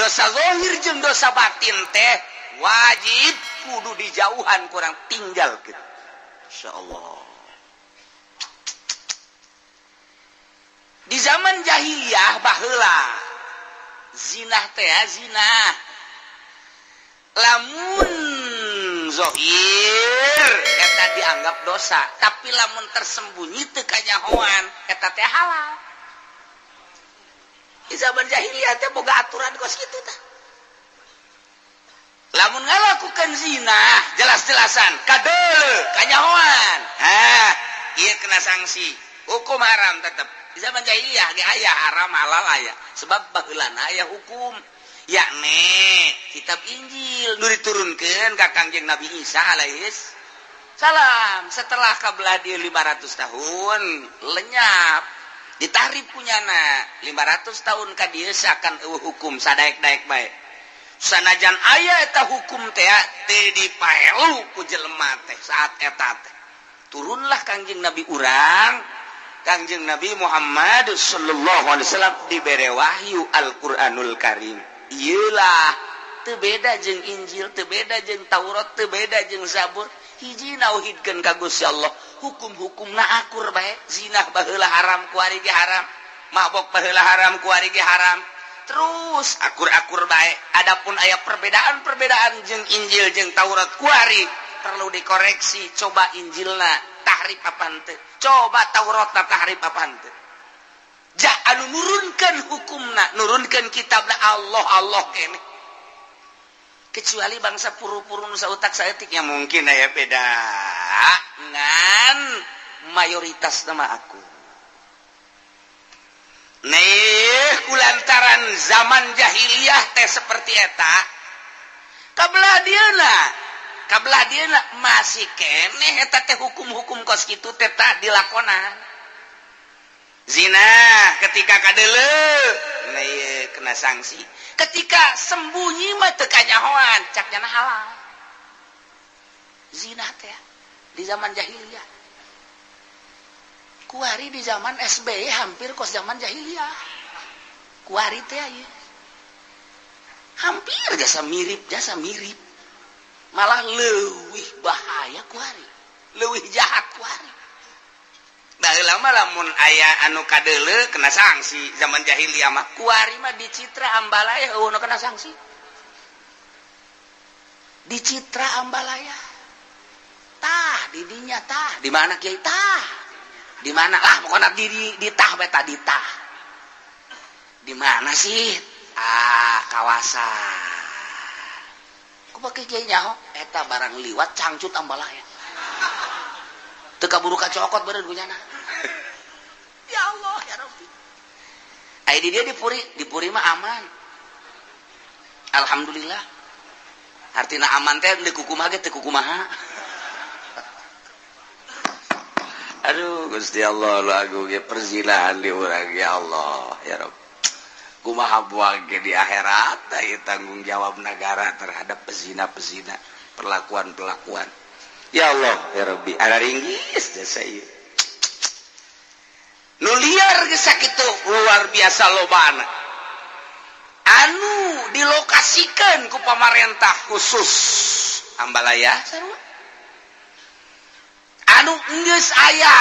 Dosa zahir jeung dosa batin teh wajib kudu dijauhan, kurang tinggal gitu. Insyaallah di zaman jahiliyah baheula zinah teh zinah lamun zohir eta dianggap dosa, tapi lamun tersembunyi teu kanyahoan eta teh halal. Di zaman jahiliyah teh boga aturan kos kitu tah. Lamun ngalakukan zina jelas-jelasan kadeuleu kanyahoan, hah, ieu kena sanksi hukum haram tetep. Di zaman jahiliyah ge aya haram halal aya, sebab baheulana aya hukum, yakni kitab Injil nu diturunkeun ka Kangjeng Nabi Isa alaihis salam. Setelah kabelah dia 500 tahun lenyap, ditahrif punyana 500 tahun ka dieu seakan eueuh hukum, sadaek-daek bae. Sanajan aya eta hukum teh teu dipaelu ku jelema teh. Saat eta teh turunlah Kangjeng Nabi urang, Kangjeng Nabi Muhammad sallallahu alaihi wasallam, dibere wahyu Al-Qur'anul Karim. Iyalah, teu beda jeung Injil, teu beda jeung Taurat, teu beda jeung Zabur, hiji nauhidkeun ka Gusti Allah. Hukum-hukumna akur bae. Zinah baheula haram, kuari ge haram. Mabok baheula haram, kuari ge haram. Terus akur-akur bae. Adapun aya perbedaan-perbedaan jeung Injil jeung Taurat kuari perlu dikoreksi. Coba Injilna tahrif apa henteu, coba Tauratna tahrif apa henteu. Ja anu nurunkan hukumna, nurunkan kitabna Allah Allah kene, kecuali bangsa puru-puru nu sautak saeutik ya mungkin aya beda, ngan mayoritas nama aku nih. Kulantaran zaman jahiliyah teh seperti eta, kabelah dieuna, kabelah dieuna masih keneh eta teh hukum-hukum kos kitu teh tak dilakonan. Zina ketika kadeuleu, nah ieu kena sanksi. Ketika sembunyi mah teu kanyahoan, cak nyana halal zina teh di zaman jahiliyah. Kuari di zaman SBY hampir kos zaman jahiliyah kuari teh ieu, hampir jasa mirip, jasa mirip, malah leuwih bahaya kuari, leuwih jahat kuari. Baheula mah lamun aya anu kadeuleu kena sanksi zaman jahiliyah mah. Kuari mah di Citra Ambalaya eueuh nu kena sanksi. Di Citra Ambalaya tah di dinya tah di mana, kiai, tah di mana lah pokoknya di tah bae tah, di tah di mana sih, ah, kawasan ku pakai kiai nyaho eta barang liwat cangcut Ambalaya teu kaburu kacokot beureun ku nyana. Ya Allah ya Rabbi. Aya di dia di Puri, di Puri mah aman, alhamdulillah. Artina aman teh di kukumaha ge teu kukumaha. Aduh Gusti Allah, lu agung ge perzinahan di urang. Ya Allah ya Rabb, kumaha buang ge di akhirat ieu tanggung jawab negara terhadap pezina-pezina, perlakuan-perlakuan. Ya Allah ya Rabbi, ada ringgis jasa ieu nu liar geus sakitu luar biasa lobana anu dilokasikan ku pamarentah khusus Ambalaya sarua anu geus aya,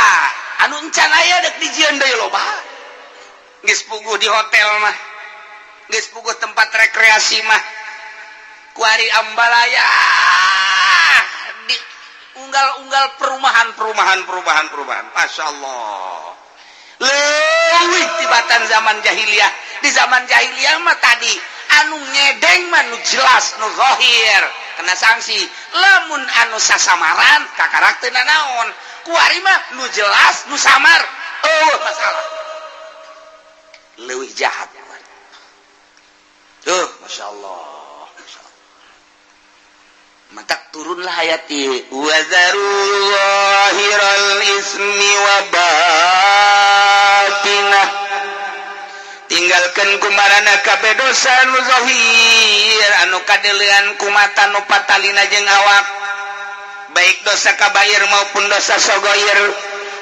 anu encan aya dek dijieun deui loba. Geus puguh di hotel mah, geus puguh tempat rekreasi mah. Kuari Ambalaya di unggal-unggal perumahan, perumahan, perumahan, perumahan. Masya Allah, leuwih tibatan zaman jahiliyah. Di zaman jahiliyah mah tadi anu ngedeng mah nu jelas, nu zahir kena sanksi. Lamun anu sasamaran kakarak teu nanaon. Kuari mah nu jelas, nu samar, oh masalah, leuwih jahat tuh. Masya Allah, Masya Allah. Maka turunlah ayat ieu, wazaru zahiral ismi wa batinah, tinggalkan kumarana kabeh dosa nu zahir anu kadeulean ku mata nu patalina jeung awak, baik dosa kabair maupun dosa sogoir,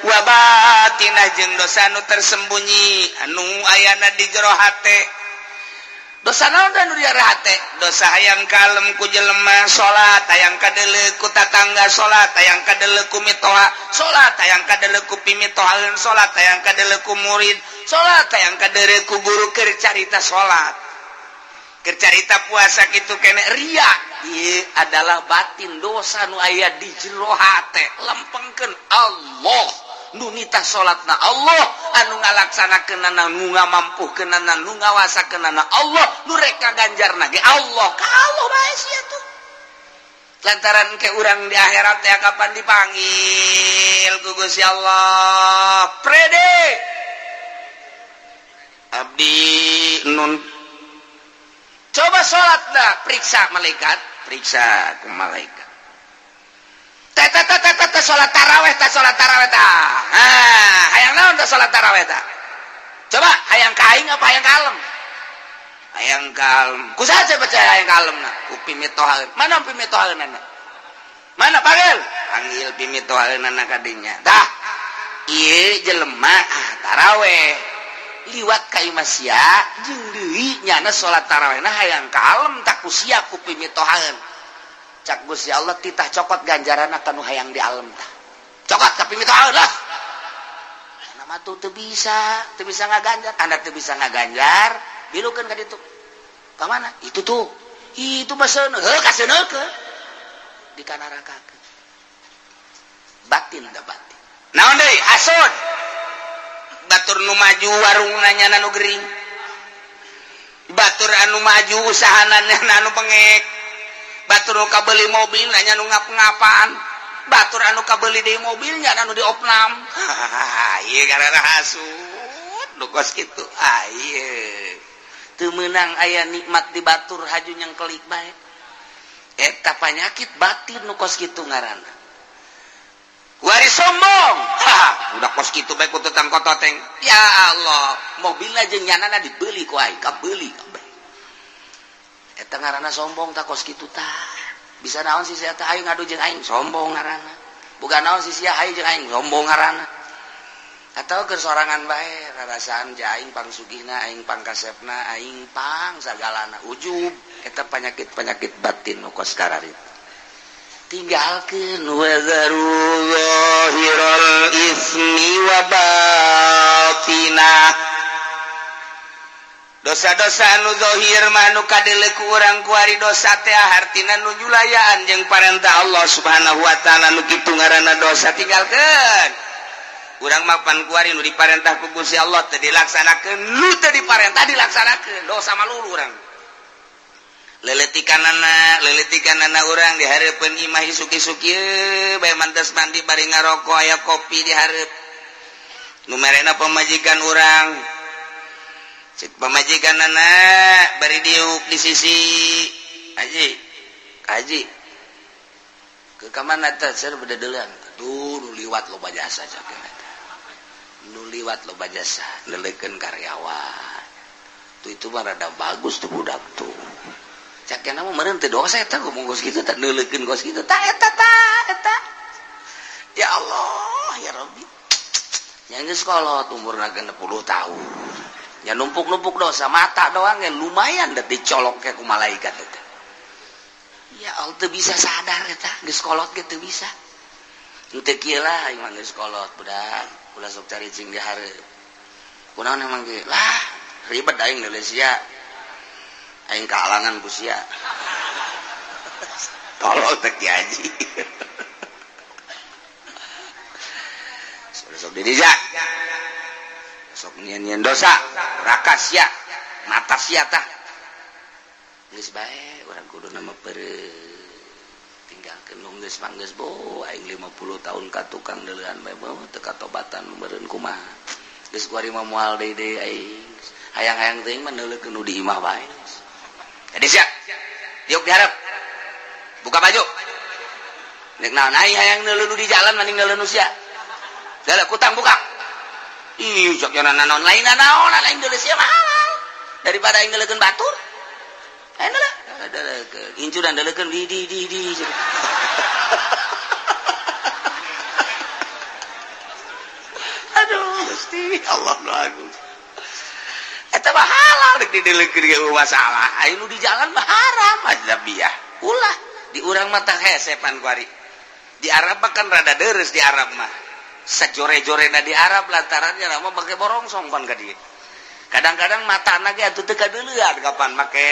wa batinah jeung dosa nu tersembunyi anu ayana di jero hate. Dosa naon da nu diare hate? Dosa hayang kalem ku jelema salat, hayang kadeuleu ku tatangga salat, hayang kadeuleu ku mitoha salat, hayang kadeuleu ku pimitohaeun salat, hayang kadeuleu ku murid salat, hayang kadeuleu ku guru keur carita salat. Keur carita puasa kitu kene ria. Ieu adalah batin dosa nu aya di jero hate. Lempengkeun Allah nu nitah salatna, Allah anu ngalaksanakeunana, nu ngamampuhkeunana, nu ngawasakeunana, Allah nu rek ngaganjarna ge Allah. Ka Allah bae sia tuh. Lantaran ke urang di akhirat ya kapan dipanggil ku Gusti Allah, "Prede abdi nun, coba salat dah." Periksa malaikat, periksa ku malaikat. Teh salat taraweh teh, salat taraweh tah. Ah, hayang naon teh salat taraweh tah? Coba, hayang ka aing apa hayang kalem? Hayang kalem. Ku saha baca hayang kalem na? Ku pimitohaeun. Mana pimitohaeunana? Mana? Panggil, panggil pimitohaeunana kadinya. Tah, ieu jelema, ah, taraweh liwat ka imah sia jeung deui nyana salat tarawehna hayang kalem tak ku sia ku pimitohaeun. Cak Gusti Allah, titah cokot ganjaran nu hayang di alam tah, cokot tapi mitohaeun lah. Nama tuh teu bisa, teu bisa ngaganjar. Anda teu bisa ngaganjar, bilukeun ka ditu. Ka mana itu tuh? Itu mah seuneu heuh, kaseuneukeun di kanarakakeun. Batin da batin. Naon deui? Hasud. Batur nu maju warungna, nyana nu gering. Batur anu maju usahana, nyana anu bengek. Batur nu kabeli mobil, nanya nu ngap-ngapan. Batur anu kabeli deui mobilnya, anu diopnam. Ieu karena hasud nu kos kitu. Ah, ieu teu meunang aya nikmat di batur, haju nyengkelik bae. Eta panyakit batin nu kos kitu ngaranna. Wari sombong. Ha, udah kos kitu bae kututang kototeng. Ya Allah, mobilna jeung nyanana dibeli ku aing, kabeli kabeh. Eta ngaranna sombong tak kos kitu tah. Bisa naon sih sia teh, ayo ngadu jeung aing, sombong ngaranna. Bukan naon sih sia, ayo jeung aing, sombong ngaranna. Atau keur sorangan bae rarasaan ja aing pangsugihna, aing pangkasepna, aing pang sagalana, ujub. Eta penyakit-penyakit batin nu kos kararitu. Tinggalkeun. Wadzaru zahiral ismi wa batinah. Dosa-dosa anu zahir mah nu kadeuleu ku urang kuari. Dosa teh hartina nu nyulayaan jeung parentah Allah Subhanahu wa taala, nu kitu ngaranna dosa. Tinggalkeun. Urang mah pan kuari nu diparentah ku Gusti Allah teu dilaksanakeun, nu teu diparentah dilaksanakeun, dosa malulu urang. Leletikanana, leletikanana urang di hareupeun imah isuk-isuk ieu bae, mantas mandi bari ngaroko, aya kopi di hareup nu merena pamajikan urang. Cek pamajikan anak bari diuk di sisi, "Haji, haji, ke kamana teh?" "Ser bededeulan tuh, nu liwat loba jasa," cak eta. "Nu liwat loba jasa, neuleukeun karyawan tuh, itu mah rada bagus tuh budak tuh," cak mah. Meureun teu dosa eta ngomong kos kitu teh, neuleukeun kos kitu tah eta tah eta. Ya Allah, ya Rabbi, yang geus kolot umurna 60 tahun ya numpuk-numpuk dosa, mata doang ya lumayan dah dicolok ke ku malaikat eta. Ya Allah, teu bisa sadar eta, geus kolot ge teu bisa. Henteu kieu lah, aing mah geus kolot budak, ulah sok caricing di hareup. Kunaon emang ge lah ribet aing deuleu sia, aing kahalangan ku sia. Tolol teh Ki Haji. Sok didija, sok nyian-nyian dosa rakas sia, mata sia tah. Geus bae urang kudu nama pere tinggalkeun nu geus mah geus. Bo aing 50 tahun ka tukang deuleuan bae, bo teu katobatan meureun kumaha. Geus kuari mah moal deui deui aing. Hayang-hayang teuing mah neuleukeun nu di imah bae. Jadi sia diuk diharap, buka baju. Nek naon aing hayang neuleuh nu di jalan mending neuleuh nu sia. Dalah kutang buka. Ih, cok naon lain naon lain deuleuh sia mah halal. Daripada aing neuleukeun batur. Aing deuleuh. Deuleukeun. Incu dan deuleukeun di. Aduh, Gusti Allah nu agung. Eta mah halal dek didelekeun ge masalah. Aya nu di jalan mah haram ajnabiyah. Ulah di urang mah tah hese pan kuari. Di Arab mah kan rada deres, di Arab mah. Sajore-jorena di Arab lantarannya mah make borongsong pan ka dieu. Kadang-kadang matana ge atuh teu kadeuleuan kapan make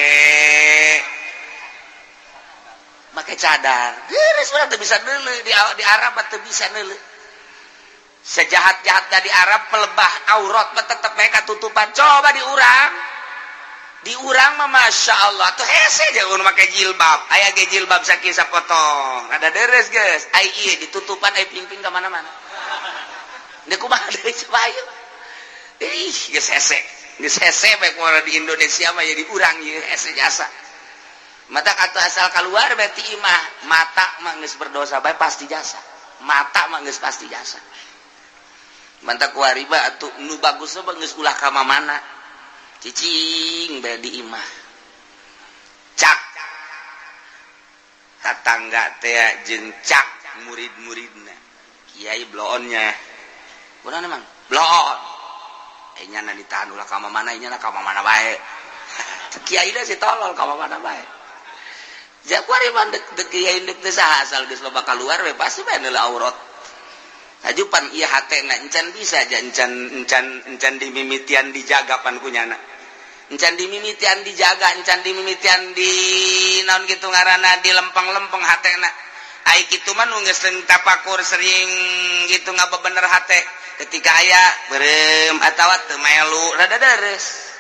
make cadar. Deres urang teu bisa neuleu di Arab mah teu bisa neuleu. Sejahat-jahatnya di Arab pelebah aurat mah tetep mereka tutupan. Coba di urang. Di urang mah masya Allah tuh hese jeung make jilbab. Aya ge jilbab sakieu sapotong. Rada deres geus. Ai ieu ditutupan, ai pingping ka mana-mana. Deuk kumaha deui coba ayo. Ih, geus hese. Geus hese bae kumaha di Indonesia mah jadi urang ieu hese jasa. Mata kata asal keluar berarti imah mata mah geus berdosa bae pasti jasa. Mata mah geus pasti jasa. Mantap kuari mah atuh nu bagus mah geus ulah ka mana. Cicing bae di imah. Cak tatangga teh jeung cak murid-muridna. Kiai bloonnya. Kunaon emang? Bloon. Eh, nyana ditahan ulah ka mana, nyana ka mana bae. Kiai si tolol ka mana bae. Ja kuari mah dek dek kiai dek teu saha asal geus loba kaluar we pasti bae neuleuh aurat. Hajupan ieu hatena encan bisa aja encan encan encan dimimitian dijaga pan kunyana. Encan dimimitian dijaga, encan dimimitian di naon kitu ngaranna di lempeng-lempeng hatena. Ai kitu mah nu geus sering tapakur, sering gitu ngabebener hate. Ketika aya beureum atawa teu melu rada deres.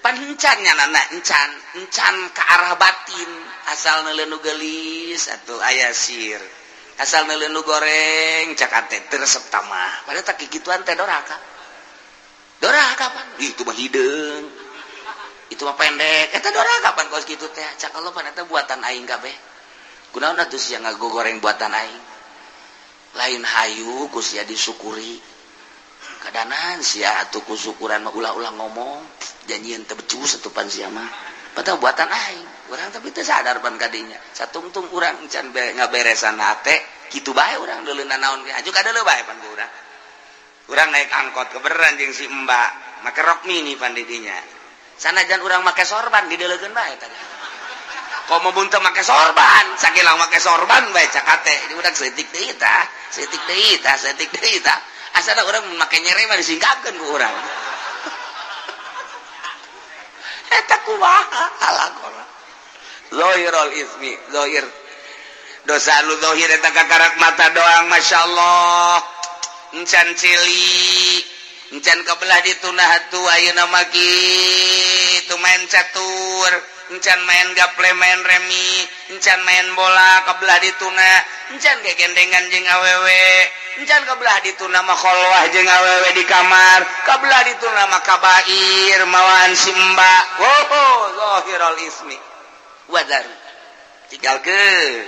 Pan encan nya encan, encan ke arah batin, asal neuleuh nu geulis atuh aya sir. Asal neuleuh nu goreng cak ate teu resep tamah. Padahal tak kikituan teh doraka. Doraka pan. Ih, itu mah hideung. Itu mah pendek. Eta doraka pan kos kitu teh. Cak Allah pan eta buatan aing kabeh. Kunaon atuh sia ngagogoreng buatan aing? Lain hayu ku sia disyukuri. Kadanan sia atuh ku syukuran mah ulah-ulah ngomong. Janjian teu becus atuh pan sia mah. Padahal buatan aing. Urang tapi teu sadar pan kadinya. Satungtung urang encan ngaberesan hate, kitu bae urang deuleuna naon ge. Aju kadeuleu bae pan ku urang. Urang naik angkot kebeneran jeung si Mbak, make rok mini pan di dinya. Sanajan urang make sorban dideuleukeun bae tadi. Komo mun teu make sorban, sakilang make sorban bae cak hate. Di urang seutik deui tah, seutik deui tah, seutik deui tah. Asana urang make nyere mah disingkapkeun ku urang. Eta kumaha alakona. Zahirul ismi, zahir. Dosa nu zahir eta kakarak mata doang, masyaallah. Encan cili, encan kebelah ditunah atuh ayeuna mah kitu main catur, encan main gaple, main remi, encan main bola kebelah dituna, encan gegendengan jeung awewe, encan kebelah dituna mah kholwah jeung awewe di kamar, kebelah dituna mah kabair mawaan si mbak. Oh, zahirul ismi. Wadar. Tinggalkeun.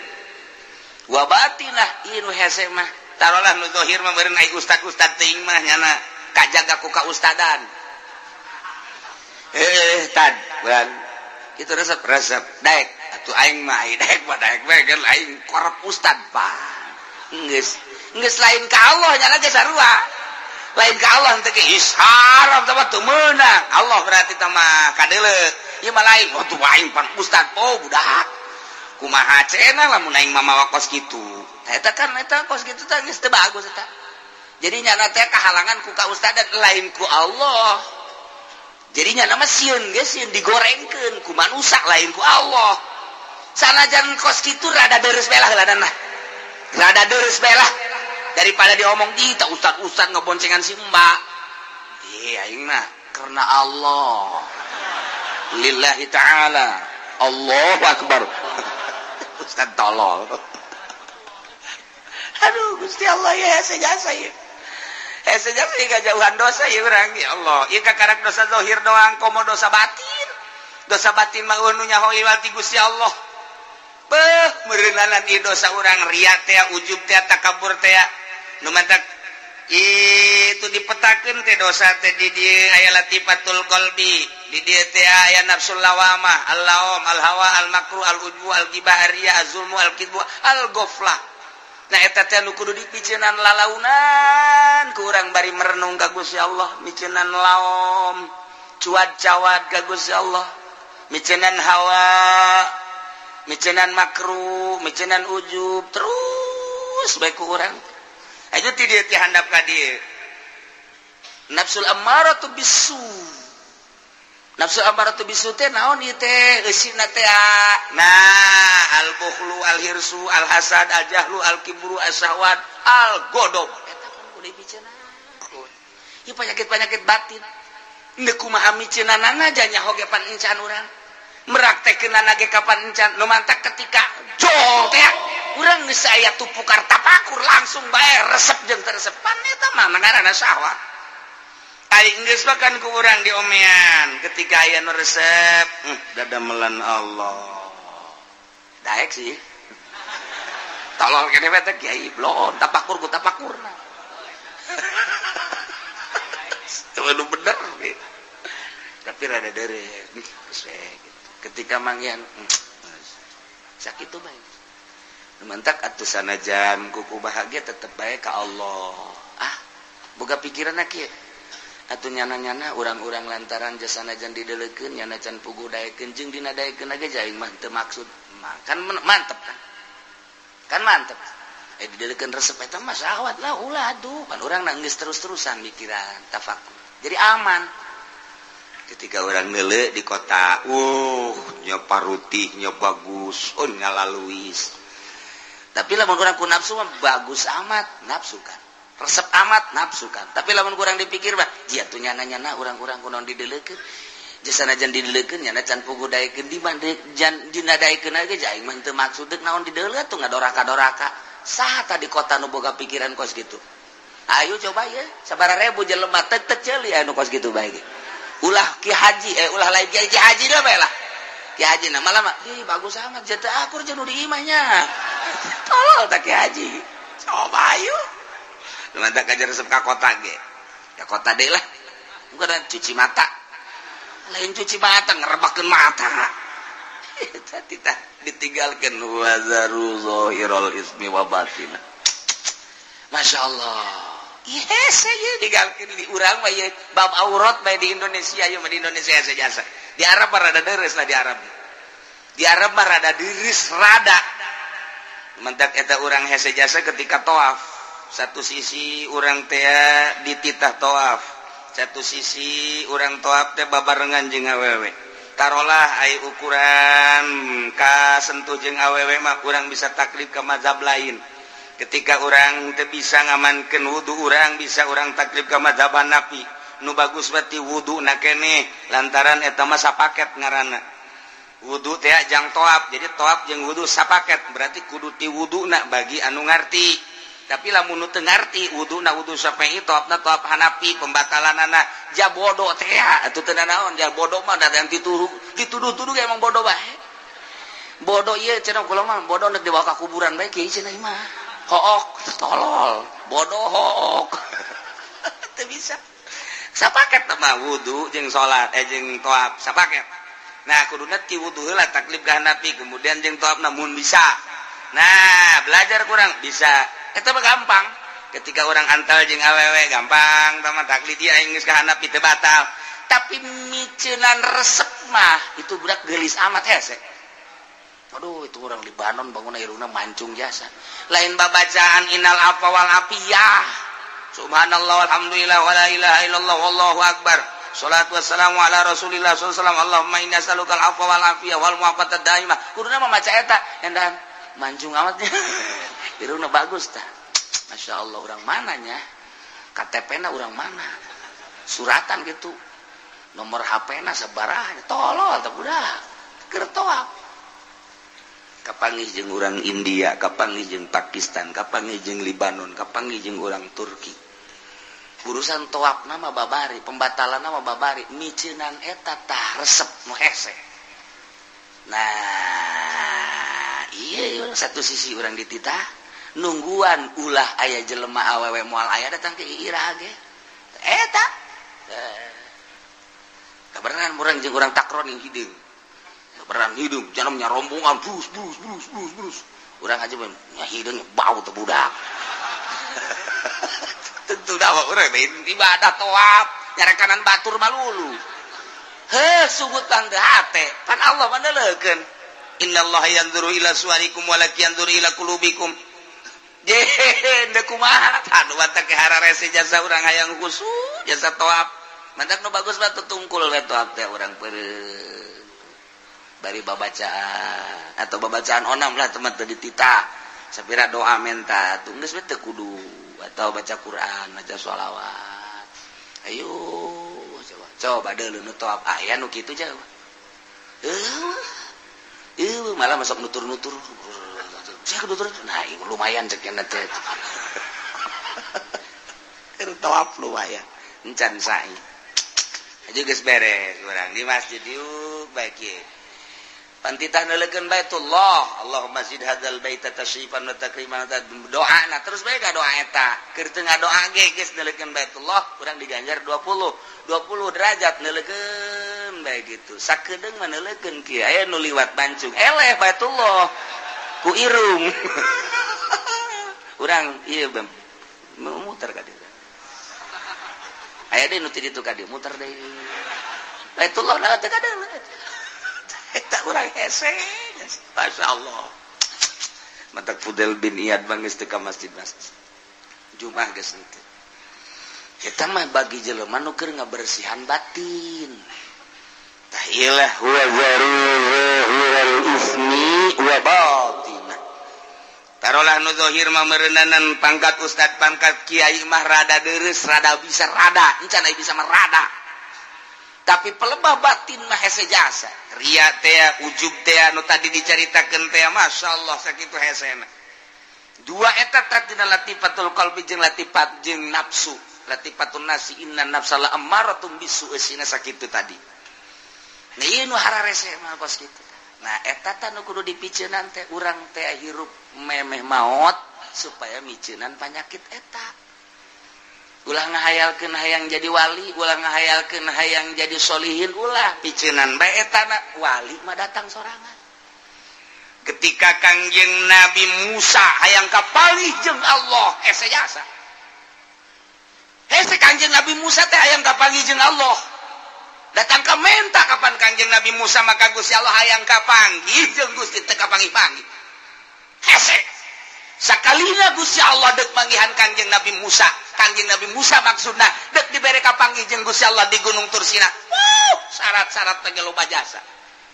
Wa batinah ieu nu hese mah. Tarolah nu zahir mah meureun ai ustad-ustad teuing mah nyana kajaga ku kaustadan. Eh, tad, bukan. Itu resep resep daek atuh aing mah ai daek mah daek we kan aing korep ustad pak. Geus geus lain ka Allah nyana ge sarua. Lain ka Allah teh ge haram teh mah teu meunang. Allah berarti teh mah kadeuleu. Ieu mah lain, oh tuh aing pan ustad, oh budak. Kumaha cenah lamun aing mah mawa kos kitu. Tah eta kan eta kos kitu teh geus teu bagus eta. Jadi nyana teh kahalangan ku kaustadan lain ku Allah. Jadi nyana mah sieun ge sieun digorengkeun ku manusia lain ku Allah. Sanajan kos kitu rada deres belah heula nah. Rada deres belah daripada diomong di tah ustad-ustad ngeboncengan si mbak. Ih aing mah karena Allah. Lillahi ta'ala. Allahu akbar. Ustad tolol. Aduh Gusti Allah ya hese jasa ya. Hese jasa ya jauhan dosa ya urang ya Allah. Ieu kakarak dosa zahir doang komo dosa batin. Dosa batin mah nu nyaho ti Gusti Allah. Beuh meureunanan ieu dosa urang ria teh, ujub teh, takabur teh. Nu mantak itu dipetakeun teh dosa teh di dieu aya latifatul qalbi, di dieu teh aya nafsul lawamah, al-laum, al-hawa, al-makru, al-ujbu, al-ghibah, ar-riya, az-zulmu, al-kidbu, al-ghaflah. Nah eta teh nu kudu dipiceunan lalaunan ku urang bari merenung ka Gusti Allah, miceunan laom. Cuad cawad ka Gusti Allah, miceunan hawa, miceunan makruh, miceunan ujub terus bae ku urang. Aja ti dieu, ti handap ka dieu. Nafsul ammaratu bisu. Nafsu ammaratu bisu teh naon ieu teh eusina teh? Nah, al bukhlu, al hirsu, al hasad, al jahlu, al kibru, as syahwat, al godob. Eta kan kudu dibiceunan. Ieu penyakit-penyakit batin. Ndek kumaha miceunanana nyaho ge pan encan, urang meraktekeunana ge kapan encan. Nu mantak ketika jol teh urang geus aya tupukar tapakur, langsung bae resep jeung teu resep, pan eta mah ngaranna syahwat. Ari geus mah kan ku urang diomean ketika aya nu resep, dadamelan Allah daek sih, tolol kene we teh, kiai blon tapakur ku tapakurna. Itu bener, tapi rada dere gitu. Ketika manggihan sakit tuh baik mantak atuh, sanajan kuku bahagia tetep baik ke Allah. Ah, boga pikiran kieu atuh, nyana-nyana urang-urang lantaran jasanajan didelekeun, nyana can puguh daekeun jeung dina daekeun ge aing mah teu maksud. Kan mantep kan, kan mantep. Eh, didelekeun resep, eta mah syahwat lah. Ulah atuh, pan urang nangis terus-terusan mikiran tafakur, jadi aman. Ketika orang nele di kota, nya parutihnya bagus, oh, ngalaluis, tapi lamun kurang ku nafsu mah bagus amat nafsu kan, resep amat nafsu kan. Tapi lamun kurang dipikir mah jia tuh nyana-nyana urang-urang kunaon didelekeun, jasanajan didelekeun, nyana can puguh daekeun, di mana jan dina daekeun ge aing mah teu maksud, deuk naon dideuleut tuh ngadoraka-doraka. Saha tadi kota nu boga pikiran kos gitu? Ayo coba ya, sabaraha ribu jelema teu teu ceuli anu kos gitu bae. Ulah ki haji, eh, ulah lain ki, ki haji dah bae lah. Ki haji nah malah mah ih bagus amat jatuh akur jeung nu di imahnya. Tolol tak ki haji. Coba ayo. Mantap kajar resep ka kota ge. Ka kota deui lah. Bukan cuci mata. Lain cuci mata, ngerebakeun mata. Eta titah ditinggalkan wazaru zahirul ismi wa batina. Masya Allah. Yes, saya tinggalkan di urang mah ieu bab aurat bae di Indonesia, ieu mah di Indonesia saja. Di Arab mah rada deres lah di Arab. Di Arab mah rada deres rada. Mentak eta urang hese jasa ketika toaf. Satu sisi urang teh dititah toaf. Satu sisi urang toaf teh babarengan jeung awewe. Tarolah ai ukuran kasentuh jeung awewe mah urang bisa taklid ke mazhab lain. Ketika orang teu bisa ngamankeun wudu, urang bisa urang taklid ke mazhab Hanafi. Nu bagus berarti wudu na keneh, lantaran eta mah sapaket ngaranna. Wudu teh jang toaf, jadi toaf jeung wudu sapaket, berarti kudu ti wuduna bagi anu ngarti. Tapi lamun nu teu ngarti, wuduna wudu Syafi'i, toafna toaf Hanafi, pembatalanana ja bodoh teh atuh teu naon. Ja bodoh mah da yang dituduh dituduh-tuduh emang bodoh bae. Bodoh ieu cenah kula mah, bodoh nek dibawa ka kuburan bae kieu cenah mah. Hook, tolol, bodoh hook. Teu bisa. Sapaket mah wudu jeung salat, eh, jeung toaf sapaket. Nah, kuduna ti wudu heula taklid ka Hanafi, kemudian jeung toaf namun bisa. Nah, belajar kurang bisa. Eta mah gampang. Ketika orang antal jeung awewe gampang, tama taklid ieu aing geus ka Hanafi teu batal. Tapi miceunan resep mah itu budak geulis amat hese. Aduh, itu orang Libanon bangun irungna mancung jasa. Lain babacaan innal afwa wal afiyah. Subhanallah, alhamdulillah, wala ilaha illallah, wallahu akbar. Salatu wassalamu ala Rasulillah sallallahu alaihi wasallam. Allahumma inni as'aluka al-afwa wal afiyah wal mu'afata daimah. Kuduna mah maca eta, endan mancung amatnya. Irungna bagus tah. Masya Allah, orang mananya? KTP na orang mana? Suratan gitu. Nomor HP na sabaraha? Tolol tah budak. Keur toaf. Kapanggih jeung urang India, kapanggih jeung Pakistan, kapanggih jeung Libanon, kapanggih jeung urang Turki. Urusan toaf nama babari, pembatalan nama babari, miceunan eta tah resep nu hese. Nah, iya, satu sisi orang dititah nungguan ulah aya jelema awewe, moal aya datang ke ira ge. Eta. Kabeneran urang jeung urang takron yang hideung. Kabeneran hideung, jangan rombongan brus brus brus brus brus. Urang aja nya hideung bau teh budak. Tentu dah urang ibadah toaf nyarekanan batur malulu. Heh, sungutan teh hate pan Allah mah neuleukeun, innallaha yanzuru ila suwarikum walakin yanzuru ila qulubikum. Je deuk kumaha? Aduh, batak ke hararese jasa urang hayang khusyuk jasa tawaf. Mantak nu bagus mah tungkul we tawaf teh, urang peureum bari babacaan atau babacaan onam lah, teman teu ditita sapira doa menta tuh geus we, teu kudu atau baca Quran, baca sholawat. Ayo coba coba deuleu nu tawaf, aya nu kitu jauh. Eh, malah masuk nutur-nutur saya nutur. Nah, ini lumayan cek teh tawaf lumayan encan sa'i aja geus beres. Urang di masjid yuk, baik ye pantitah neuleukeun Baitullah, Allahumma zid hadzal baita tasyrifan wa takriman, doa. Nah, terus bae doa eta keur teu ngadoa ge geus neuleukeun Baitullah, urang diganjar 20 20 derajat neuleukeun bae gitu. Sakedeung mah neuleukeun kieu, aya nu liwat bancung eleh Baitullah ku irung urang. Ieu muter ka dieu, aya deui nu ti ditu ka dieu, muter deui Baitullah. Nah, teu kadang eta urang hese, Masya Allah. Matak Fudel bin Iyad bang geus teu ka masjid-masjid Jumat geus henteu. Eta mah bagi jelema nu keur ngabersihan batin. Tah, ilah wa zaru ismi wa batinah. Tarolah nu zahir mah meureunanan pangkat ustad, pangkat kiai mah rada deres, rada bisa, rada encan aya bisa mah rada, tapi pelebah batin mah hese jasa ria teh, ujub teh, nu tadi dicaritakeun teh. Masya Allah, sakitu hesena dua eta tadina, latifatul qalbi jeung latifat jeung nafsu, latifatun nafsi, inna nafsa la ammaratum bisu eusina sakitu tadi. Nah, ieu nu hararese mah kos kitu. Nah, eta tah nu kudu dipiceunan teh, urang teh hirup memeh maot supaya miceunan panyakit eta. Ulah ngahayalkeun hayang jadi wali, ulah ngahayalkeun hayang jadi solihin, ulah, piceunan bae eta na. Wali mah datang sorangan. Ketika Kangjeng Nabi Musa hayang kapanggih jeung Allah, hese jasa hese. Kangjeng Nabi Musa teh hayang kapanggih jeung Allah, datang ke menta kapan Kangjeng Nabi Musa, maka Gusti Allah hayang kapanggih jeung Gusti, teu kapanggih-panggih, hese. Sakalina Gusti Allah dek manggihan Kangjeng Nabi Musa, Kangjeng Nabi Musa maksudna dek dibere kapanggih jeung Gusti Allah di Gunung Tursina. Wuh, syarat-syarat teh loba jasa.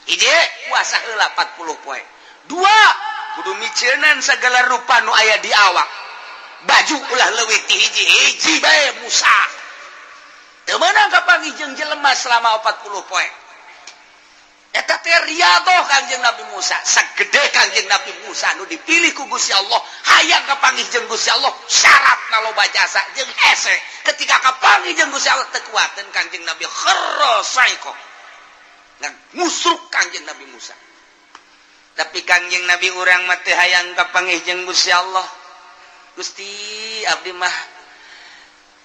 Hiji, puasa heula 40 poe. Dua, kudu miceunan segala rupa nu aya di awak, baju ulah leuwih ti hiji. Hiji bae Musa teu meunang kapanggih jeung jelema selama 40 poe. Eta teh riyadhah Kangjeng Nabi Musa. Sagede Kangjeng Nabi Musa nu dipilih ku Gusti Allah, hayang kapanggih jeung Gusti Allah, syaratna loba jasa jeung hese. Ketika kapanggih jeung Gusti Allah, teu kuateun Kangjeng Nabi, kharra saiqo, ngusruk Kangjeng Nabi Musa. Tapi Kangjeng Nabi urang mah teu hayang kapanggih jeung Gusti Allah. Gusti, abdi mah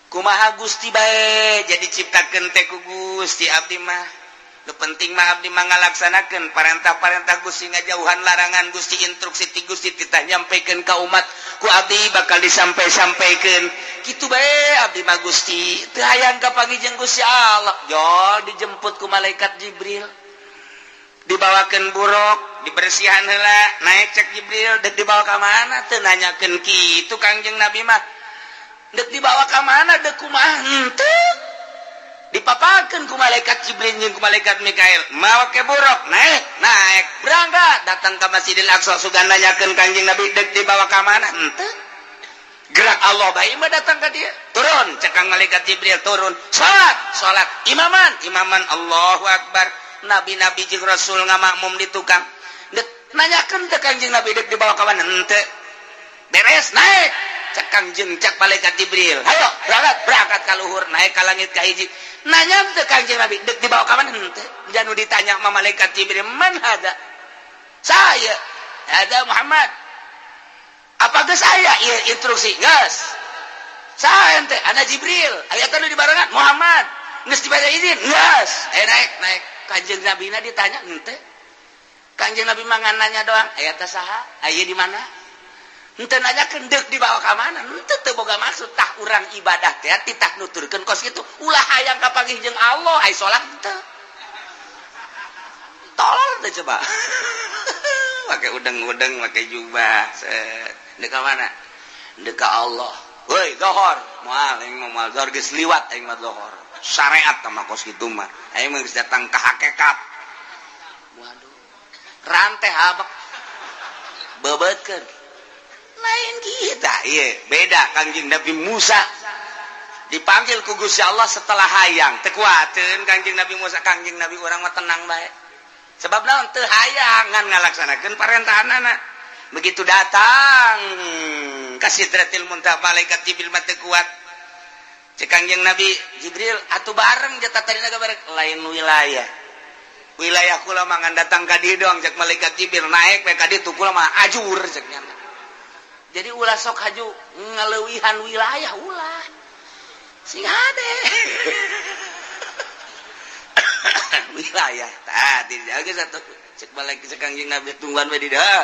kumaha Gusti bae, jadi ciptakeun teh ku Gusti. Abdi mah nu penting mah abdi mah ngalaksanakeun parentah-parentah Gusti, ngajauhan larangan Gusti, instruksi ti Gusti titah nyampaikan ka umat, ku abdi bakal disampai-sampaikan, kitu bae abdi mah. Gusti, teu hayang kapanggih jeung Gusti Allah. Jol dijemput ku malaikat Jibril, dibawakeun buruk, dibersihan heula, naik. Cek Jibril, dek dibawa ka mana? Teu nanyakeun kitu Kangjeng Nabi mah. Dek dibawa ka mana, dek kumaha, henteu. Dipapakeun ku malaikat Jibril jeung ku malaikat Mikail, mawa ke buruk, naik, naik, berangkat, datang ke Masjidil Aqsa. Sugan nanyakeun Kangjeng Nabi dek dibawa ka mana, henteu. Gerak Allah bae mah datang ka dia. Turun, cek kang malaikat Jibril, turun, salat, salat, imaman, imaman, Allahu Akbar. Nabi-nabi jeung rasul ngamakmum di tukang. Dek nanyakeun teh Kangjeng Nabi dek dibawa ka mana, henteu. Beres, naik. Cek Kangjeng, cek malaikat Jibril, hayo berangkat, berangkat ka luhur, naik ka langit ka hiji. Nanya teh Kangjeng Nabi dek dibawa ka mana, henteu. Janu ditanya sama malaikat Jibril, man hada? Saya ada Muhammad. Apa geus aya ieu instruksi? Geus. Saya ente ana Jibril, aya teh di barengan Muhammad. Geus dibaca izin? Geus. Eh, naik, naik. Kanjeng Nabi na ditanya henteu. Kanjeng Nabi mah nanya doang, aya teh saha? Aya di mana? Henteu nanyakeun deuk dibawa ka mana? Henteu, teu boga maksud. Tah, urang ibadah teh titah nuturkeun kos kitu. Ulah hayang kapanggih jeung Allah, ai salat henteu. teh coba. Pakai udeng-udeng, pakai jubah. Set. Deuk ka mana? Deuk ka Allah. Woi, zohor. Moal aing mah moal zohor geus liwat aing mah zohor. Syariat mah kos kitu mah. Aing mah geus datang ka hakikat. Waduh. Rantai habek. Bebeutkeun. Lain kita, ieu beda Kangjeng Nabi Musa. Dipanggil ku Gusti Allah setelah hayang. Teu kuateun Kangjeng Nabi Musa, Kangjeng Nabi urang mah tenang bae. Sebab naon teu hayang ngan ngalaksanakeun parentahanana. Begitu datang ka Sidratil Muntaha malaikat Jibril mah teu kuat. Cek Kangjeng Nabi Jibril atuh bareng jatah tadina bareng lain wilayah. Wilayah kula mah ngan datang ka dieu doang cek malaikat Jibril naek we ka ditu kula mah ajur cek nya. Jadi ulah sok haju ngaleuwihan wilayah ulah. Sing hade. Wilayah tah dijaga satu cek balik cek Kangjeng Nabi tungguan we di dieu.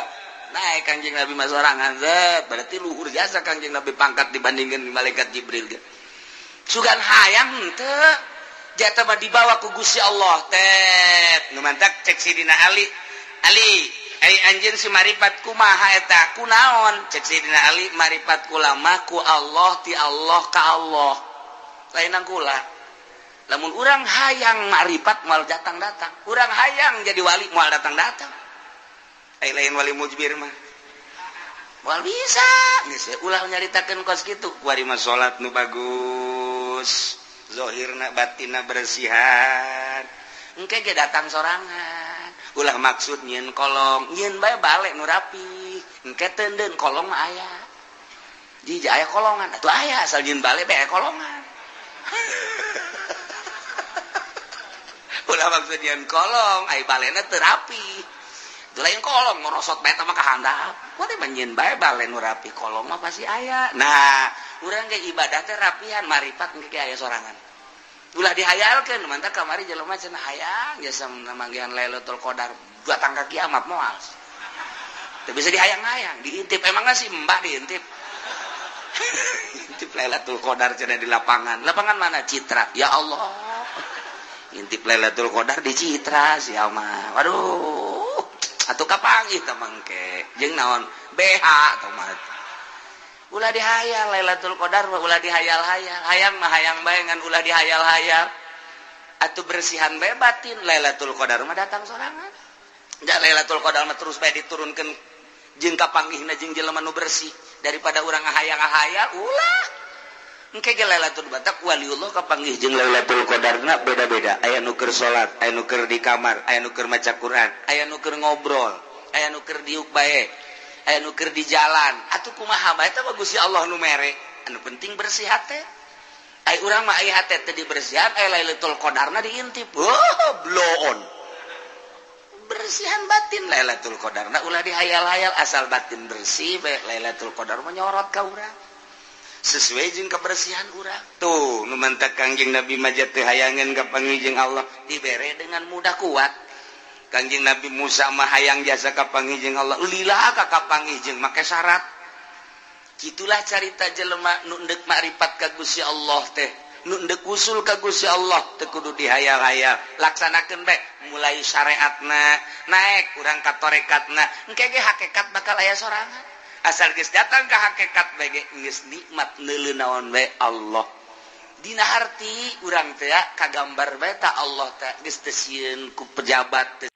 Naik Kangjeng Nabi mah sorangan zet berarti luhur jasa Kangjeng Nabi pangkat dibandingkeun malaikat Jibril ge. Sugan hayang henteu jatah mah dibawa ku Gusti Allah tet nu mantak cek Sidina Ali. Ali ai anjeun si maripat kumaha eta kunaon cek Sidina Ali maripat kula mah ku Allah ti Allah ka Allah lainan kula. Lamun urang hayang maripat moal datang-datang, urang hayang jadi wali moal datang-datang. Ai lain wali mujbir mah moal bisa geus ulah nyaritakeun kos kitu kuari mah salat nu bagus zahirna batinna bersihan engke ge datang sorangan. Ulah maksud nyieun kolong, nyieun bae balik nu rapi. Engke teundeun kolong mah aya. Jiji aya kolongan, atuh aya asal nyieun balik bae kolongan. Ulah maksud nyieun kolong, ai balena teu rapi. Teu lain kolong ngorosot bae teh mah ka handap. Kuari mah nyieun bae bale nu rapi, kolong mah pasti aya. Nah, urang ge ibadah teh rapihan, maripat engke ge aya sorangan. Ulah dihayalkeun, mantap kamari jelema cenah hayang jasa manggihan Lailatul Qadar datang ka kiamat moal. Teu bisa dihayang-hayang, diintip emangna si Mbak diintip. Intip Lailatul Qadar cenah di lapangan. Lapangan mana? Citra. Ya Allah. Intip Lailatul Qadar di Citra sia mah. Waduh. Atuh kapanggih teh mangke. Jeung naon? BH teh mah. Ulah dihayal Lailatul Qadar mah ulah dihayal-hayal. Hayang mah hayang bae ngan ulah dihayal-hayal. Atuh bersihan bae batin Lailatul Qadar mah datang sorangan. Ja Lailatul Qadar mah terus bae diturunkeun jeung kapanggihna jeung jelema nu bersih daripada urang ngahayang-ngahayal ulah. Engke ge Lailatul Batak waliullah kapanggih jeung Lailatul Qadarna beda-beda. Aya nu keur salat, aya nu keur di kamar, aya nu keur maca Quran, aya nu keur ngobrol, aya nu keur diuk bae. Aya nu keur di jalan atuh kumaha bae eta mah Gusti Allah nu mere anu penting bersih hate. Ai urang mah ai hate teh dibersihan ai Lailatul Qadarna diintip. Oh, blow on. Bersihan batin Lailatul Qadarna ulah dihayal-hayal asal batin bersih bae Lailatul Qadar mah nyorot ka urang. Sesuai jeung kebersihan urang. Tuh nu mantak Kangjeng Nabi mah teu hayangeun ka panggih jeung Allah dibere dengan mudah kuat. Kangjeng Nabi Musa mah hayang jasa kapanggih jeung Allah lila ka kapanggih jeung make syarat. Kitulah carita jelema nu endek makrifat ka Gusti Allah teh, nu endek usul ka Gusti Allah teu kudu dihayal-hayal. Laksanakeun bae mulai syariatna, naek urang ka tarekatna, engke ge hakikat bakal aya sorangan. Asal geus datang ka hakikat bae ge geus nikmat neuleu naon bae Allah. Dina harti urang teh kagambar bae ta Allah teh geus teu sieun ku pejabat.